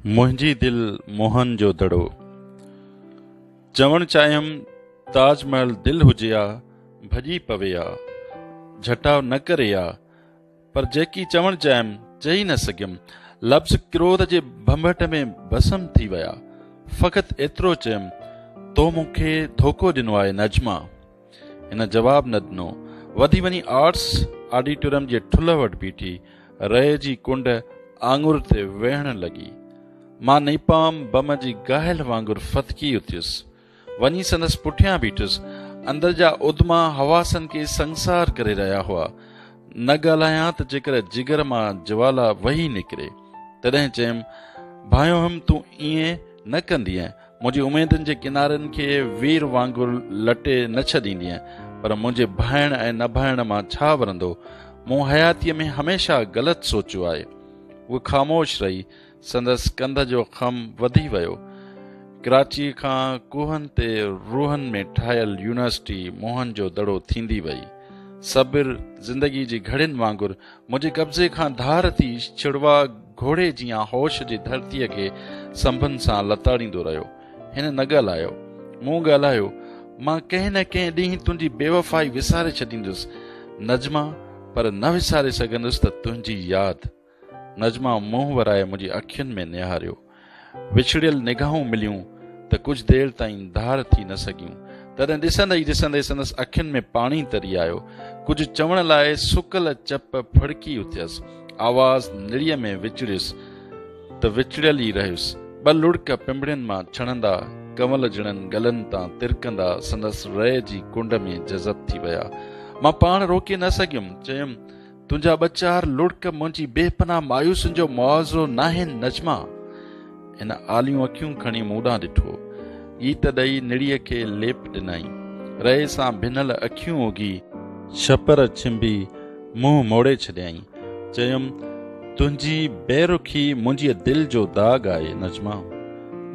منهنجي دل موهن جو دڙو. چوڻ چاهيم تاج محل دل هجي ها ڀڄي پوي ها، جهٽاء نه ڪري ها، پر جيڪي چوڻ چاهيم چئي نه سگهيم. لفظ ڪروڌ جي ڀنڀٽ ۾ ڀسم ٿي ويا. فقط ايترو چيم، تو مون کي ڌوڪو ڏنو آهي نجما. هن جواب نه ڏنو. وڌي وڃي آرٽس آڊيٽوريم جي ٺلهه وٽ بيٺي. رئي جي ڪنڊ آڱر تي ويهڻ لڳي. مان نيپام بم جي گاهل وانگر ڦٿڪي اٿيس. وڃي سندس پٺيان بيٺس. اندر جا اڌما حواسن کي سنگسار ڪري رهيا هئا. نه ڳالهايان ته جيڪر جگر مان جوالا وهي نڪري. تڏهن چيم، ڀانيو هيم تون ائين نه ڪندينء. منهنجي اميدن جي ڪنارن کي وير وانگر لٽي نه ڇڏيندينء، پر منهنجي ڀانئڻ ۽ نه ڀانئڻ مان ڇا ورندو؟ مون حياتيء ۾ هميشه غلط سوچيو آهي. هوء خاموش رهي. سندس ڪنڌ جو خم وڌي ويو. ڪراچيء کان ڪوهن تي روحن ۾ ٺاهيل يونيورسٽي موهن جو دڙو ٿيندي وئي. صبر زندگيء جي گهڙين وانگر منهنجي قبضي کان ڌار ٿي ڇڙوا گهوڙي جيان هوش جي ڌرتيء کي سنڀن سان لتاڙيندو رهيو. هن نه ڳالهايو. مون ڳالهايو، مان ڪنهن نه ڪنهن ڏينهن تنهنجي بيوفائي وساري ڇڏيندس نجما، پر نه وساري سگهندس ته تنهنجي ياد. نجما منهن ورائي منهنجي اکين ۾ نهاريو. وڇڙيل نگاهون مليون ته ڪجهه دير تائين ڌار ٿي نه سگهيون. تڏهن ڏسندي ئي ڏسندي سندس اکين ۾ پاڻي تري آيو. ڪجهه چوڻ لاء سڪل چپ ڦڙڪي اٿيس. آواز نڙيء ۾ وچڙيس ته وچڙيل ئي رهيس. ٻه لڙڪ پنبڻين مان ڇڻندا، ڪنول جهڙن ڳلن تان ترڪندا سندس رئي جي ڪنڊ ۾ جذب ٿي ويا. مان پاڻ روڪي نه سگهيم. چيم. تنهنجا ٻه چار لڙڪ منهنجي بي پناهه مايوسين جو معاوضو ناهن نجما. هن آليون اکيون کڻي مون ڏانهن ڏٺو. ڳيت ڏئي نڙيء کي ليپ ڏنائين. رئي سان ڀنل اکيون اگهي. ڇپر ڇنڀي منهن موڙي ڇڏيائين. چيم، تنهنجي بي رخي منهنجيء دل جو داغ آهي نجما.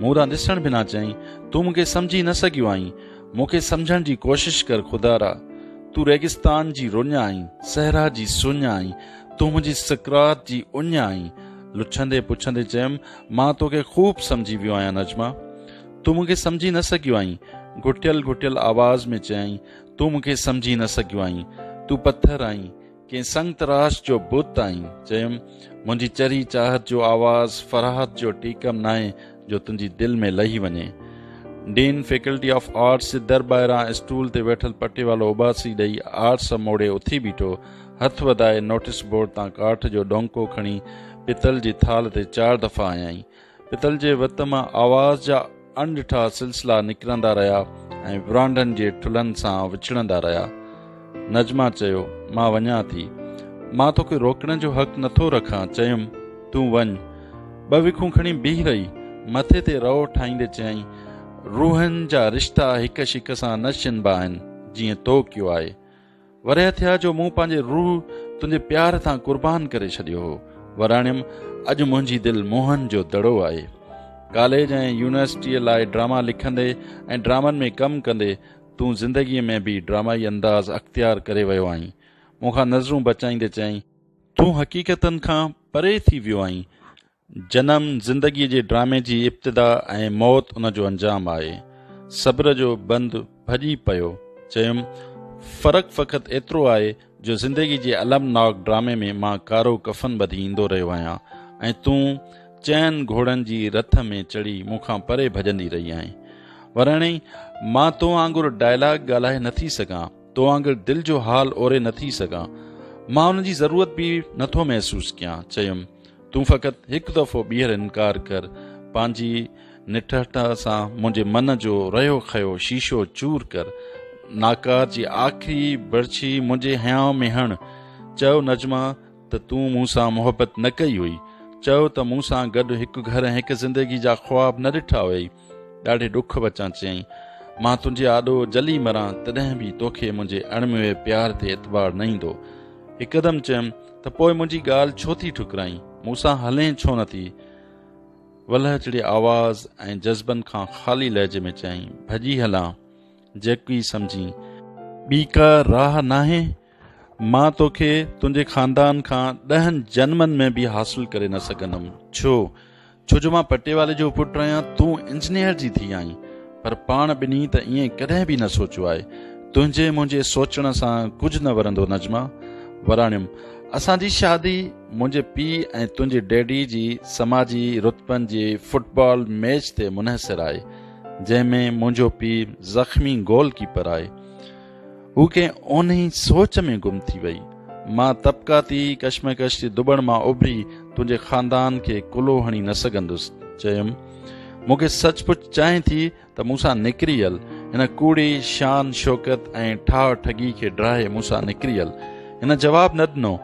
مون ڏانهن ڏسڻ بنا چيائين، تون مون کي سمجهي نه سگهيو آهين. مون کي سمجهڻ جي ڪوشش ڪر خدارا! تون ريگستان جي رڃ آهين، صحرا جي سڃ آهين، تون منهنجي سڪرات جي اڃ آهين. لڇندي پڇندي چيم، مان توکي خوب سمجهي ويو آهيان نجما! تون مون کي سمجهي نه سگهيو آهين. گهٽيل گهٽيل آواز ۾ چيائين، تون مون کي سمجهي نه سگهيو آهين. تون پٿر آهين، ڪنهن سنگتراش جو بت آهين. چيم، منهنجي چري چاهت جو آواز فرحات جو ٽيڪم ناهي جو تنهنجي دل ۾ لهي وڃي. ڊين فيڪلٽي آف آرٽس جي در ٻاهران اسٽول تي ويٺل پٽيوالو اوٻاسي ڏئي آرٽس موڙي اٿي بيٺو. هٿ وڌائي نوٽيس بورڊ تان ڪاٺ جو ڏونڪو کڻي پتل جي ٿالهه تي چار دفعا هنيائين. پتل جي وت مان آواز جا اڻڏٺا سلسلا نڪرندا رهيا ۽ ورانڊن جي ٺلهن سان وڇڙندا رهيا. نجما چيو، مان وڃان ٿي. مان توکي روڪڻ جو حق نٿو رکان. چيم، تون وڃ. ٻه وکون کڻي بيهي رهي. مٿي تي رئو ٺاهيندي چيائين، روحن جا رشتا هڪ شڪ سان نه ڇنبا آهن، جيئن تو ڪيو آهي. ورهيه ٿيا جو مون پنهنجي روح تنهنجي پيار تان قربان ڪري ڇڏيو هو. وراڻيم، اڄ منهنجي دل موهن جو دڙو آهي. ڪاليج ۽ يونيورسٽيء لاء ڊراما لکندي ۽ ڊرامن ۾ ڪم ڪندي تون زندگيء ۾ به ڊرامائي انداز اختيار ڪري ويو آهين. مون کان نظرون بچائيندي چيائين. تون حقيقتن کان پري ٿي ويو آهين. جنم زندگيء جي ڊرامي جي ابتدا ۽ موت ان جو انجام آهي. صبر جو بند ڀڄي پيو. چيم، فرق فقط ايترو آهي جو زندگيء جي المناڪ ڊرامي ۾ مان ڪارو ڪفن ٻڌي ايندو رهيو آهيان ۽ تون چئن گهوڙن جي رٿ ۾ چڙهي مون کان پري ڀڄندي رهي آهين. وراڻيائين، مان تو وانگر ڊائلاگ ڳالهائي نٿي سگهان. تو وانگر دل جو حال اوري نٿي سگهان. مان ان جي ضرورت به نٿو محسوس ڪيان. چيم، تون فقط هڪ دفعو ٻيهر انڪار ڪر. پنهنجي نٺرتا سان منهنجي من جو رهيو کهيو شيشو چور ڪر. ناڪار جي آخري برڇي منهنجي هيانء ۾ هڻ. چئو نجما ته تون مون سان محبت نه ڪئي هئي. چئو ته مون سان گڏ هڪ گهر ۽ هڪ زندگي جا خواب نه ڏٺا هيئي. ڏاڍي ڏک وچان چيائين، مان تنهنجي آڏو جلي مران تڏهن به توکي منهنجي اڻميوي پيار تي اعتبار نه ايندو. هڪدم چيم ته پوء منهنجي ڳالهه ڇو ٿي ٺڪرائين؟ مون سان هلين ڇو نه ٿي؟ ولهه جهڙي آواز ۽ جذبن کان خالي لهجي ۾ چيائين، ڀڄي هلان، جيڪي سمجهين. ٻي ڪا راهه ناهي؟ مان توکي تنهنجي خاندان کان ڏهن جنمن ۾ به حاصل ڪري نه سگهندم. ڇو؟ ڇو جو مان پٽيوالي جو پٽ آهيان، تون انجنيئر جي ڌيء آهين. پر پاڻ ٻنهي ته ائين ڪڏهن به نه سوچيو آهي. تنهنجي منهنجي سوچڻ سان ڪجهه نه ورندو نجمه. وراڻيم، اسان جي شادي منهنجي پيء ۽ تنهنجي ڊيڊي جي سماجي رتبن جي فٽبال ميچ تي منحصر آهي، جنهن ۾ منهنجو پيء زخمي گول ڪيپر آهي. هوء ڪنهن اونهي سوچ ۾ گم ٿي وئي. مان طبقاتي ڪشمڪش جي ڌٻڻ مان اڀري تنهنجي خاندان کي ڪلهو هڻي نه سگهندس. چيم، مون کي سچ پچ چاهين ٿي ته مون سان نڪري هل. هن ڪوڙي شان شوڪت ۽ ٺاهه ٺڳي کي ڊاهي مون سان نڪري هل. هن جواب نه ڏنو.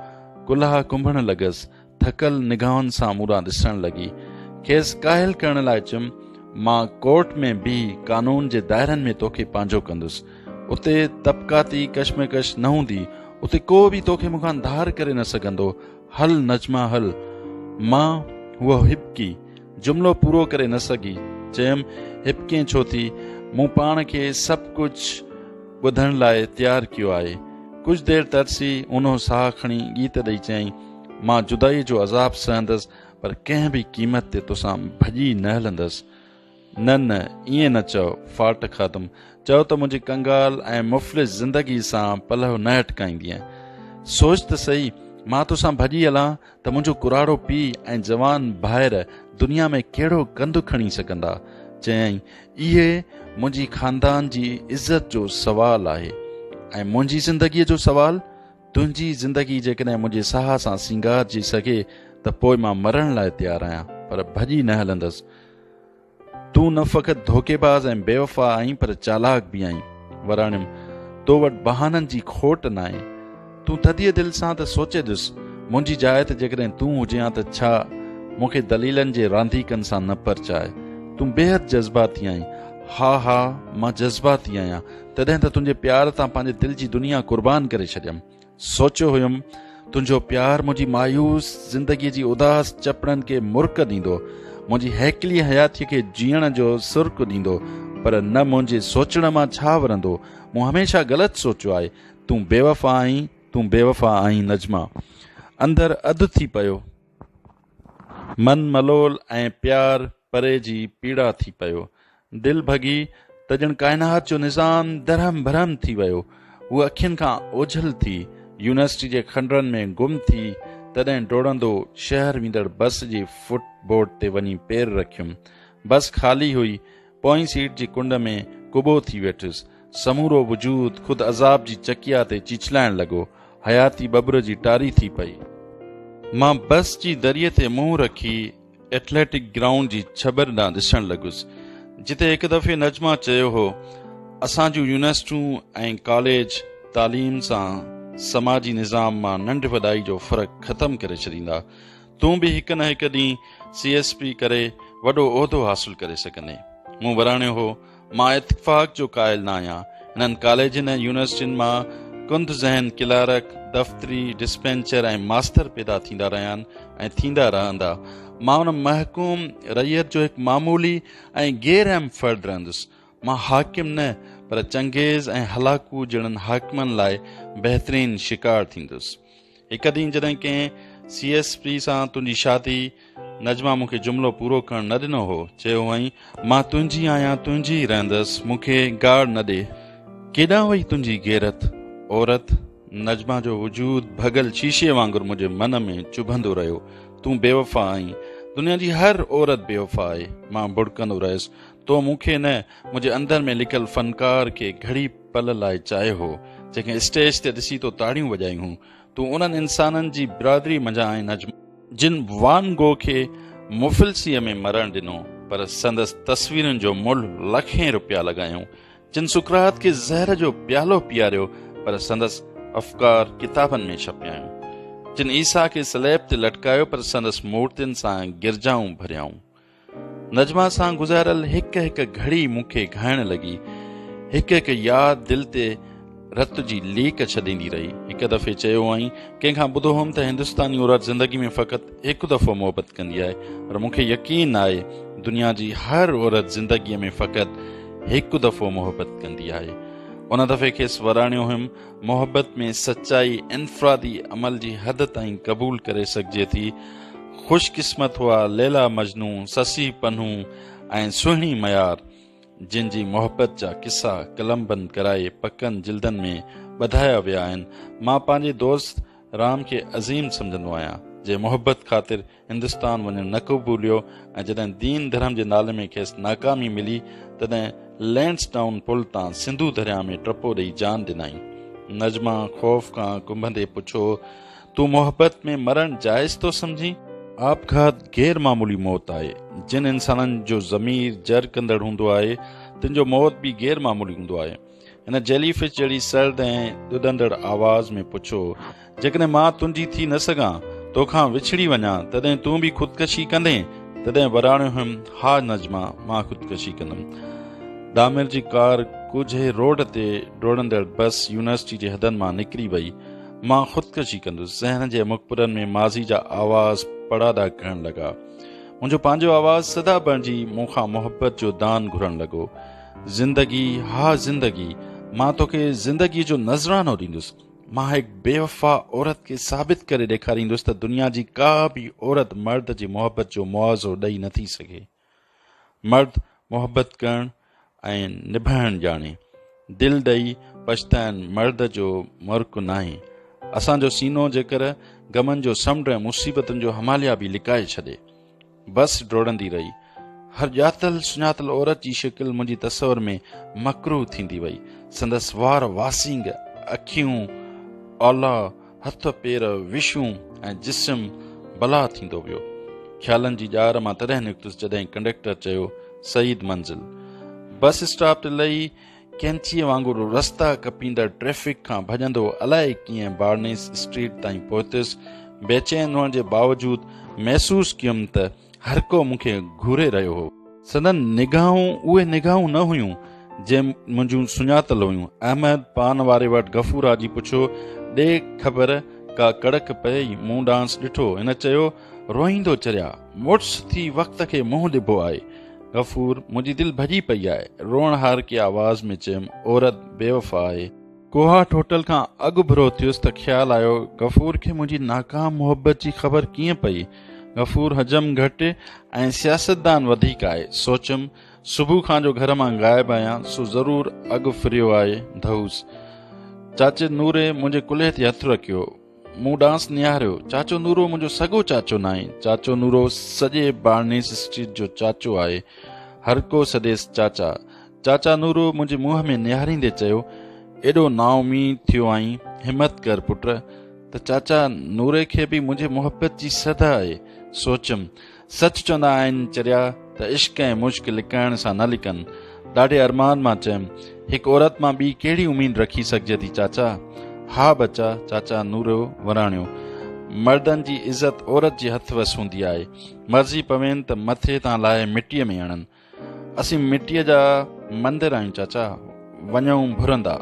ڪلها ڪنڀڻ لڳس. ٿڪل نگاهن سان مون ڏانهن ڏسڻ لڳي. کيس قائل ڪرڻ لاء چيم، مان ڪورٽ ۾ بيهي قانون جي دائرن ۾ توکي پنهنجو ڪندس. اتي طبقاتي ڪشمڪش نه هوندي. اتي ڪو به توکي مون کان ڌار ڪري نه سگهندو. هل نجمه هل. مان، هوء هٻڪي. جملو پورو ڪري نه سگهي. چيم، هٻڪين ڇو ٿي؟ مون پاڻ کي سڀ ڪجهه ٻڌڻ لاء تيار ڪيو آهي. ڪجهه دير ترسي، اونهو ساهه کڻي ڳيت ڏئي چيائين، مان جدائيء جو عذاب سهندس، پر ڪنهن به قيمت تي توسان ڀڄي نه هلندس. نه نه، ائين نه چئو، ڦاٽ کاڌم. چئو ته منهنجي ڪنگال ۽ مفلس زندگي سان پلئه نه اٽڪائيندينء. سوچ ته سهي، مان توسان ڀڄي هلان ته منهنجو ڪراڙو پيء ۽ جوان ڀائر دنيا ۾ ڪهڙو ڪنڌ کڻي سگهندا؟ چيائين، اهي منهنجي خاندان جي عزت جو سوال آهي ۽ منهنجي زندگيء جو سوال؟ تنهنجي زندگي جيڪڏهن منهنجي ساهه سان سينگارجي سگهي ته پوء مان مرڻ لاء تيار آهيان، پر ڀڄي نه هلندس. تون نه فقط ڌوڪيباز ۽ بيوفا آهين پر چالاڪ به آهين. وراڻيم، تو وٽ بهانن جي کوٽ ناهي. تون ٿڌيء دل سان ته سوچي ڏس، منهنجي جاء تي جيڪڏهن تون هجين ها ته ڇا؟ مون کي دليلن جي رانديڪن سان نه پرچاء. تون بيحد جذباتي آهين. ها ها، مان جذباتي آهيان، تڏهن ته تنهنجي پيار تان پنهنجي دل جي دنيا قربان ڪري ڇڏيم. سوچيو هيم، تنهنجو پيار منهنجي مايوس زندگيء جي اداس چپڙن کي مرڪ ڏيندو، منهنجي هيڪلي حياتيء کي جيئڻ جو سرڪ ڏيندو، پر نه منهنجي سوچڻ مان ڇا ورندو، مون هميشه غلط سوچيو آهي، تون بيوفا آهين، تون بيوفا آهين نجمه. اندر اڌ ٿي پيو. من ملول ۽ پيار پري جي پيڙا ٿي پيو. دل ڀڳي ته ڄڻ ڪائنات جو نظام درهم برهم ٿي ويو. هوء اکين کان اوجهل ٿي، يونيورسٽي جي کنڊرن ۾ گم ٿي، تڏهن ڊوڙندو شهر ويندڙ بس جي فٽ بورڊ تي وڃي پير رکيم. بس خالي هئي. پوئين سيٽ جي ڪنڊ ۾ ڪٻو ٿي ويٺس. سمورو وجود خود عذاب جي چڪيا تي چيچلائڻ لڳو. حياتي ٻٻر جي ٽاري ٿي پئي. مان بس جي دريء تي منهن رکي ايٿليٽڪ گرائونڊ جي ڇٻر ڏانهن ڏسڻ لڳس، جتي هڪ دفعي نجمه چيو هو، اسان جون يونيورسٽيون ۽ ڪاليج تعليم سان سماجي نظام مان ننڍ وڏائي جو فرق ختم ڪري ڇڏيندا. تون به هڪ نه هڪ ڏينهن سي ايس پي ڪري وڏو عهدو حاصل ڪري سگهندين. مون وراڻيو هو، مان اتفاق جو قائل نه آهيان. هنن ڪاليجن ۽ يونيورسٽين مان ڪنڌ ذهن ڪلارڪ، دفتري، ڊسپينچر ۽ ماستر پيدا ٿيندا رهيا آهن ۽ ٿيندا رهندا. مان ان محڪوم رعيت جو هڪ معمولي ۽ غير اهم فرد رهندس. مان حاڪم نه پر چنگيز ۽ هلاڪو جهڙن حاڪمن لاء بهترين شڪار ٿيندس. هڪ ڏينهن جڏهن ڪنهن سي ايس پي سان تنهنجي شادي نجمه مون کي جملو پورو ڪرڻ نه ڏنو هو. چيو هئائين، مان تنهنجي آهيان، تنهنجي ئي رهندس، مون کي گاڙ نه ڏي. ڪيڏانهن وئي تنهنجي غيرت؟ عورت، نجمه جو وجود ڀڳل شيشي وانگر منهنجي من ۾ چڀندو رهيو. تون بيوفا آهين. دنيا جي هر عورت بيوفا آهي. مان ڀڙڪندو رهيس. تو مون کي نه، منهنجي اندر ۾ لڪل فنڪار کي گهڙي پل لاء چاهيو هو، جنهن کي اسٽيج تي ڏسي تو تاڙيون وڄايون هيون. تون انهن انسانن جي برادري منجهان آهين نجمه، جن وان گو کي مفلسيء ۾ مرڻ ڏنو، پر سندس تصويرن جو ملهه لکين رپيا لڳايائون، جن سقراط کي زهر جو پيالو پياريو، پر سندس افڪار ڪتابن ۾ ڇپيائون، جن عيسيٰ کي صليب تي لٽڪايو، پر سندس مورتين سان گرجائون ڀريائون. نجمه سان گذاريل هڪ هڪ گهڙي مون کي گهائڻ لڳي. هڪ هڪ ياد دل تي رت جي ليڪ ڇڏيندي رهي. هڪ دفعي چيو هئائين، ڪنهن کان ٻڌو هوم ته هندستاني عورت زندگي ۾ فقط هڪ دفعو محبت ڪندي آهي، پر مون کي يقين آهي دنيا جي هر عورت زندگيء ۾ فقط هڪ دفعو محبت ڪندي آهي. ان دفعي کيس وراڻيو هيم، محبت ۾ سچائي انفرادي عمل جي حد تائين قبول ڪري سگهجي ٿي. خوش قسمت هئا ليليٰ مجنون، سسئي پنهون ۽ سهڻي ميار، جن جي محبت جا قصا قلمبند ڪرائي پڪن جلدن ۾ ٻڌايا ويا آهن. مان پنهنجي دوست رام کي عظيم سمجهندو آهيان، جنهن محبت خاطر هندستان وڃڻ نه قبوليو ۽ جڏهن دين ڌرم جي نالي ۾ کيس ناڪامي ملي، تڏهن لينڊس ڊائون پل تان سنڌو درياهه ۾ ٽپو ڏئي جان ڏنائين. نجمه خوف کان ڪنبندي پڇيو، تون محبت ۾ مرڻ جائز ٿو سمجهين؟ آپگهات غير معمولي موت آهي. جن انسانن جو ضمير جر ڪندڙ هوندو آهي، تن جو موت به غير معمولي هوندو آهي. هن جيلي فش جهڙي سرد ۽ ڏڏندڙ آواز ۾ پڇيو، جيڪڏهن مان تنهنجي ٿي نه سگهان، توکان وڇڙي وڃان، تڏهن تون به خودڪشي ڪندين؟ تڏهن وراڻيو هيم، ها نجمه، مان خودڪشي ڪندم. ڏامر جي ڪار ڪوجهي روڊ تي ڊوڙندڙ بس يونيورسٽي جي حدن مان نڪري وئي. مان خودڪشي ڪندس. ذهن جي مقبرن ۾ ماضي جا آواز پڙاڏا ڪرڻ لڳا. منهنجو پنهنجو آواز صدا بڻجي مون کان محبت جو دان گهرڻ لڳو. زندگي، ها زندگي، مان توکي زندگيء جو نذرانو ڏيندس. مان هڪ بيوفا عورت کي ثابت ڪري ڏيکاريندس ته دنيا جي ڪا به عورت مرد جي محبت جو معاوضو ڏئي نٿي سگهي. مرد محبت ڪرڻ ۽ نڀائڻ ڄاڻي. دل ڏئي پڇتائڻ مرد جو مرڪ ناهي. اسان جو سينو جيڪر غمن جو سمنڊ ۽ مصيبتن جو هماليا به لڪائي ڇڏي. بس ڊوڙندي رهي. هر ڄاتل سڃاتل عورت جي شڪل منهنجي تصور ۾ مڪروه ٿيندي وئي. سندس وار واسينگ، اکيون آلا، هٿ پير وشون ۽ جسم بلا ٿيندو ويو. خيالن جي ڄار مان تڏهن نڪتس جڏهن ڪنڊيڪٽر چيو، سعيد منزل. بس اسٽاپ تي لهي ڪينچيء وانگر رستا ڪپيندڙ ٽريفڪ کان ڀڄندو الائي ڪيئن بارنيس اسٽريٽ تائين پهتس. بيچين هئڻ جي باوجود محسوس ڪيم ته هرڪو مون کي گهوري رهيو هو. سندن نگاهون اهي نگاهون نه هيون، جي منهنجون سڃاتل هيون. احمد پان واري وٽ غفور حاجي پڇيو، ڏي خبر ڪا ڪڙڪ پئي؟ مون ڏانهس ڏٺو. هن چيو، روئيندو چريا، مڙس ٿي وقت کي منهن ڏبو آهي. غفور، منهنجي دل ڀڄي پئي آهي. روئڻهارڪي آواز ۾ چيم، عورت بيوفا آهي. ڪوهاٽ هوٽل کان اڳڀرو ٿيس ته خيال آيو، غفور کي منهنجي ناڪام محبت جي خبر ڪيئن پئي؟ غفور حجم گهٽ ۽ سياستدان وڌيڪ آهي. سوچيم، صبح کان جو گهر مان غائب آهيان، سو ضرور اڳ ڦريو آهي. ڌئوس. چاچي نوري منهنجي ڪلهي تي هٿ رکيو. مون ڏانهس نهاريو. چاچو نورو منهنجو سڳو چاچو ناهي. چاچو نورو سڄي بارنيس اسٽريٽ جو چاچو آهي. هر ڪو سڏيس چاچا. چاچا نورو منهنجي منهن ۾ نهاريندي چيو، ايڏو نااميد ٿيو آهين، همت ڪر پٽ. ته چاچا نوري کي به منهنجي محبت جي سڌ آهي. سوچيم، سچ چوندا آهن چريا ته عشق ۽ مشڪ لڪائڻ سان نه لڪن. ڏاڍي ارمان مان چيم، هڪ عورت مان ٻي ڪهڙي اميد رکي سگهجي ٿي چاچا؟ ها ٻچا، چاچا نورو وراڻيو. مردن جي عزت عورت جي هٿ وس هوندي آهي. مرضي پوين ته مٿي تان لاهي مٽيء ۾ اڻن. اسين مٽيء جا مندر آهيون چاچا، وڃون ڀرندا.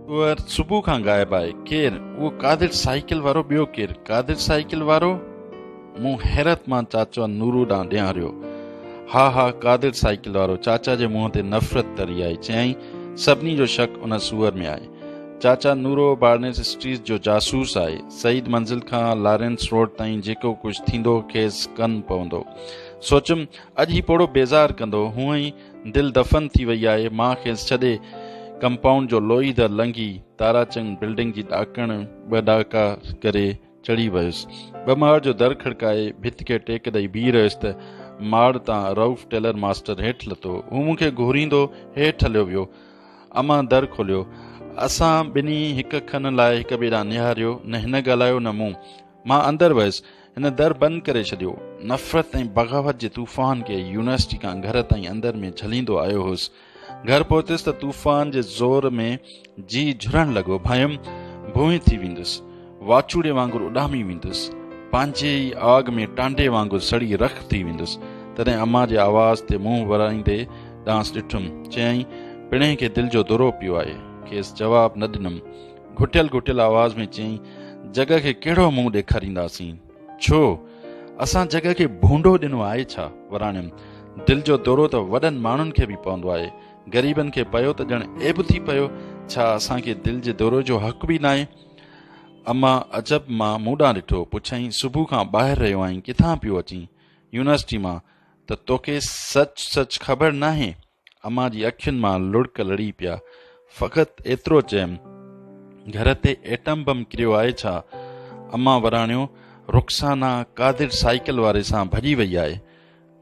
سوئر صبح کان غائب آهي. ڪير؟ اهو قادر سائيڪل وارو ٻيو ڪير؟ قادر سائيڪل وارو؟ مون حيرت مان چاچا نورو ڏانهن نهاريو. ها ها قادر سائيڪل وارو. چاچا جي منهن تي نفرت تري آئي. چيائين، سڀني جو شڪ ان سوئر ۾ آهي. چاچا نورو بارنيس اسٽريٽ جو جاسوس آهي. سعيد منزل کان لارنس روڊ تائين جيڪو ڪجهه ٿيندو کيس ڪن پوندو. سوچيم، اڄ هي پوڙهو بيزار ڪندو. هونئن ئي دل دفن ٿي وئي آهي. مان کيس ڇڏي ڪمپائونڊ جو لوهي در لنگهي تاراچنگ بلڊنگ جي ڏاڪڻ ٻه ڏاڪا ڪري چڙهي ويس. ٻه ماڙ جو در کڙڪائي ڀت کي ٽيڪ ڏئي بيهي رهيس ته ماڙ تان رئوف ٽيلر ماستر هيٺ لٿو. هو مون کي گهوريندو هيٺ هليو ويو. امان در کوليو. اسان ٻنهي هڪ کن لاء هڪ ٻئي ڏانهن نهاريو. نه هن ڳالهايو نه مون. مان اندر ويس. هن در بند ڪري ڇڏيو. نفرت ۽ بغاوت جي طوفان کي يونيورسٽي کان گهر تائين اندر ۾ جهليندو آيو هوس. گهر پهتس ته طوفان جي زور ۾ جيء جهرڻ لڳو. ڀانيم ڀونء ٿي ويندس. واچوڙي وانگر اڏامي ويندس. پنهنجي ئي آگ ۾ ٽانڊي وانگر سڙي رک ٿي ويندس. تڏهن امان جي آواز تي منهن ورائيندي ڏانهس ڏٺم. چيائين، پڻهين کي دل جو دورو پيو آهي. کيس جواب نه ڏنم. گهٽيل گهٽيل آواز ۾ چيائين، جڳ کي ڪهڙو منهن ڏيکارينداسين؟ ڇو؟ اسان جڳ کي ڀونڊو ڏنو آهي ڇا؟ وراڻيم، دل جو دورو ته وڏن ماڻهن کي به پوندو آهي. غريبن کي پيو ته ڄڻ عيب ٿي پيو. ڇا اسان کي دل جي دوري جو حق به ناهي؟ امان عجب مان مون ڏانهن ڏٺو. پڇيائين، صبح کان ٻاهر رهيو آهين، ڪٿان پيو اچين؟ يونيورسٽي مان. ته توکي سچ سچ خبر ناهي؟ امان جي اکين مان لڙڪ لڙي پيا. فقط ايترو چيم، گهر تي ايٽم بم ڪريو آهي ڇا؟ امان وراڻيو، رخسانه قادر سائيڪل واري سان ڀڄي وئي آهي.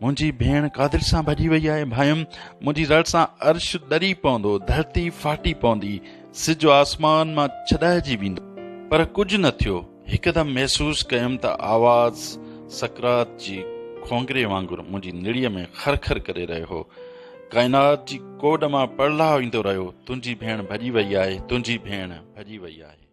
منهنجي ڀيڻ قادر سان ڀڄي وئي آهي. ڀانئيم، منهنجي رڙ سان عرش ڏري پوندو، ڌرتي ڦاٽي پوندي، سج آسمان مان ڇڏائجي ويندو. پر ڪجهه نه ٿيو. هڪدم محسوس ڪيم ته آواز سقراط جي کونگهري وانگر منهنجي نڙيء ۾ خر خر ڪري رهيو هو. ڪائنات جي ڪوڏ مان پڙلاء ايندو رهيو، تنهنجي ڀيڻ ڀڄي وئي آهي، تنهنجي ڀيڻ ڀڄي وئي آهي.